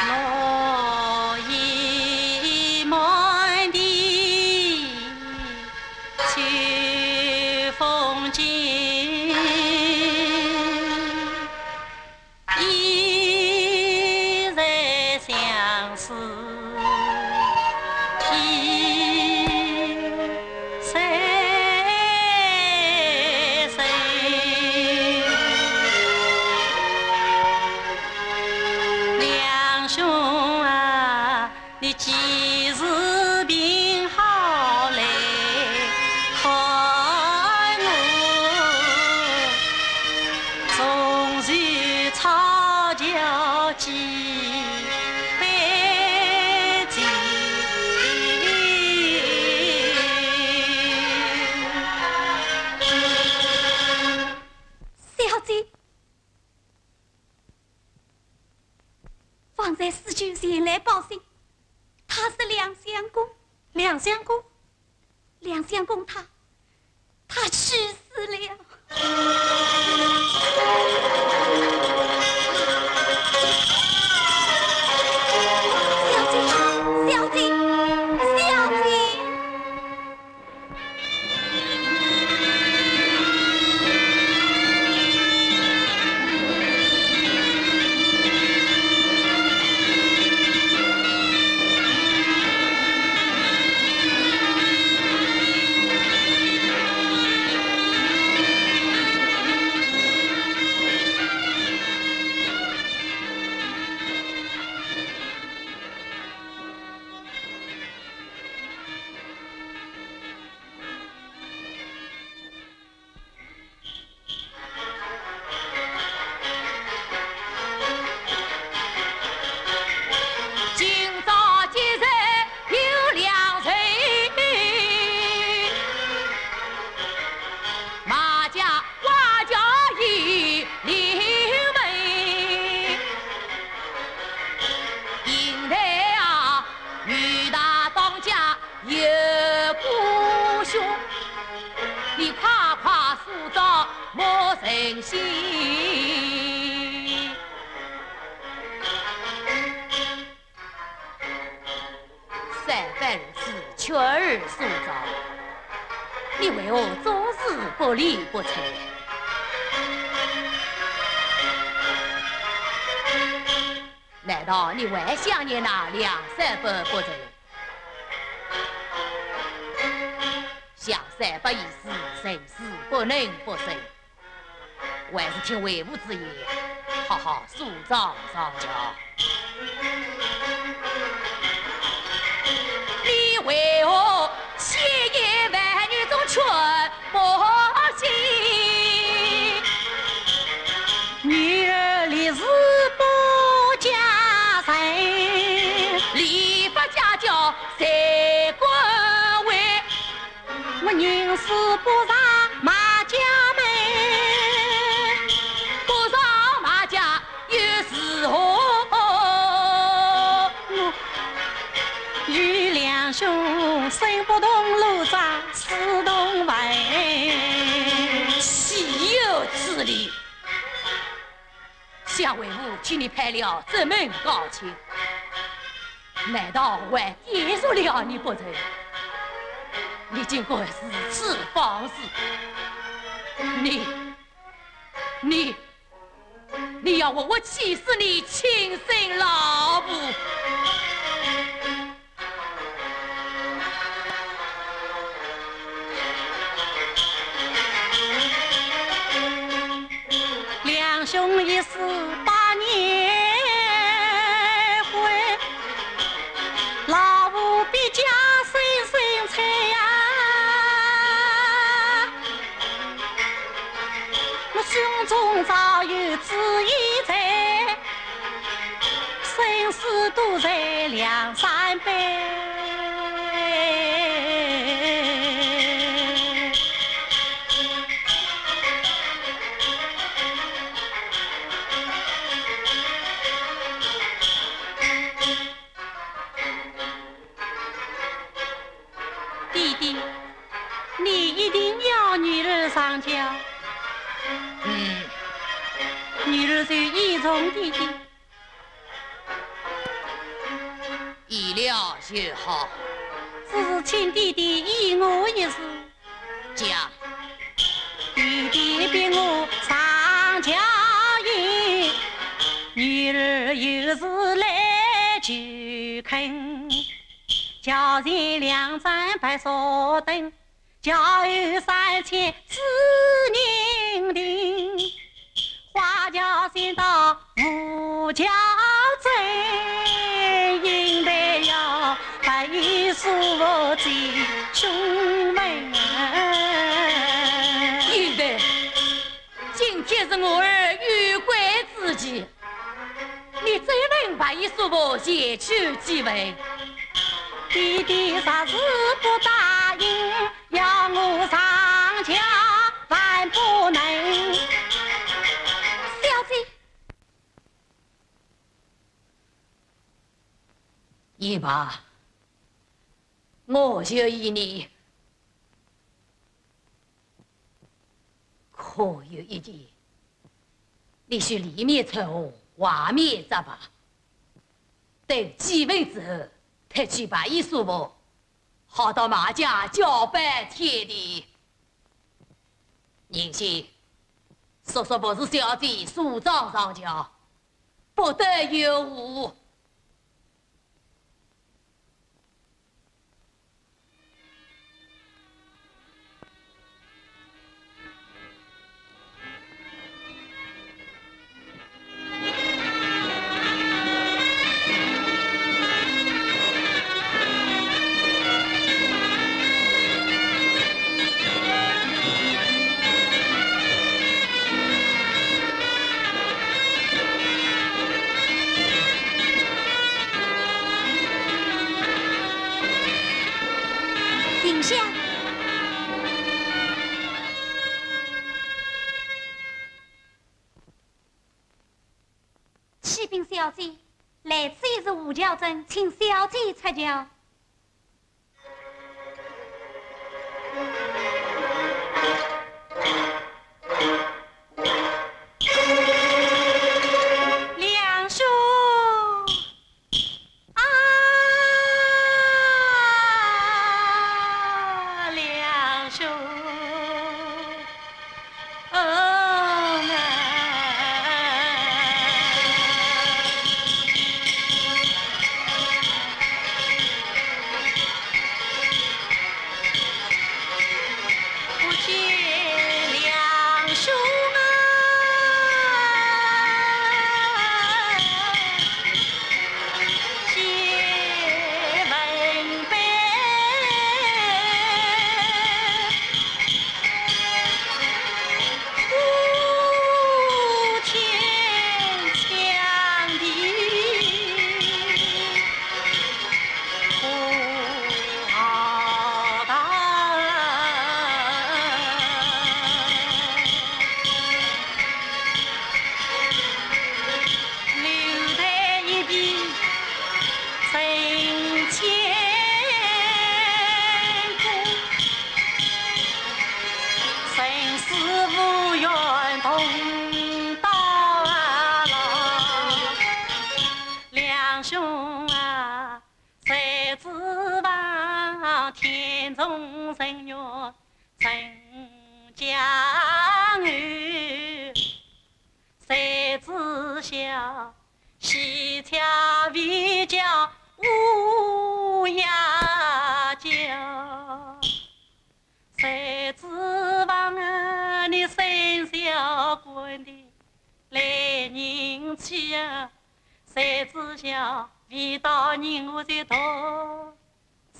落叶满地秋风劲，一日相思 一声声。梁兄啊，你几时病好来看我？ 从前草桥几杯酒。小姐，方才四舅前来报信，他是梁相公。梁相公？ 梁相公他，他去世了。小姐，小姐，小姐。 今朝吉日有良辰，马家花轿已临门。 银台啊，女大当嫁有姑兄，你快快梳妆莫成心。三番四次劝儿梳妆，你为何总是不理不睬？ 难道你还想念那梁山伯不成？梁山伯已死，人死不能复生，还是听为父之言，好好梳妆上轿。你为何千言万语中劝 不信。女儿立誓不嫁人，立不嫁叫谁敢为？我宁死不上马家门，不上马家又如何？兄，身不动如章似铜坟。岂有此理！ 想为父替你赔了这门高亲，难道还抵触了你不成？你竟敢如此放肆！你，你，你要活活气死你亲生老母！ 两兄已死百年灰，老母必将心心碎呀。我胸中早有主意在， 生死赌在两三杯。弟弟，你一定要女儿上轿。嗯。女儿就依从弟弟。 依了就好。只是请弟弟依我一事。讲。弟弟逼我上轿，女儿有事来求恳，轿前两盏白纱灯， 轿后三千紫禁亭，花轿先到无轿镇，银台要陪叔父见兄门。银台，今天是我儿玉关之期， 你怎能陪叔父前去祭坟？弟弟若是不答应，要我上轿万不能。小姐。姨妈，我就依你。 可有一点，你须里面穿红，外面着白。等祭坟之后，脱去白衣书服，好到马家交拜天地。宁信，速速服侍小姐梳妆上轿，不得有误。 停下！启禀小姐，来此已是无轿镇，请小姐出轿。 梁兄，啊，梁兄。 哦啊！不见兄啊，谁知望天中人愿成家后，谁知晓喜鹊为叫乌鸦叫。 谁知望啊，你生小官的来人去啊，谁知晓为到人我在大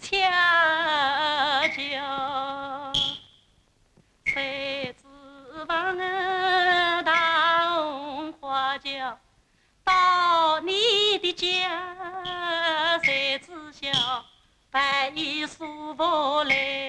恰巧。谁知望啊，大红花轿 到你的家，谁知晓白衣书房来。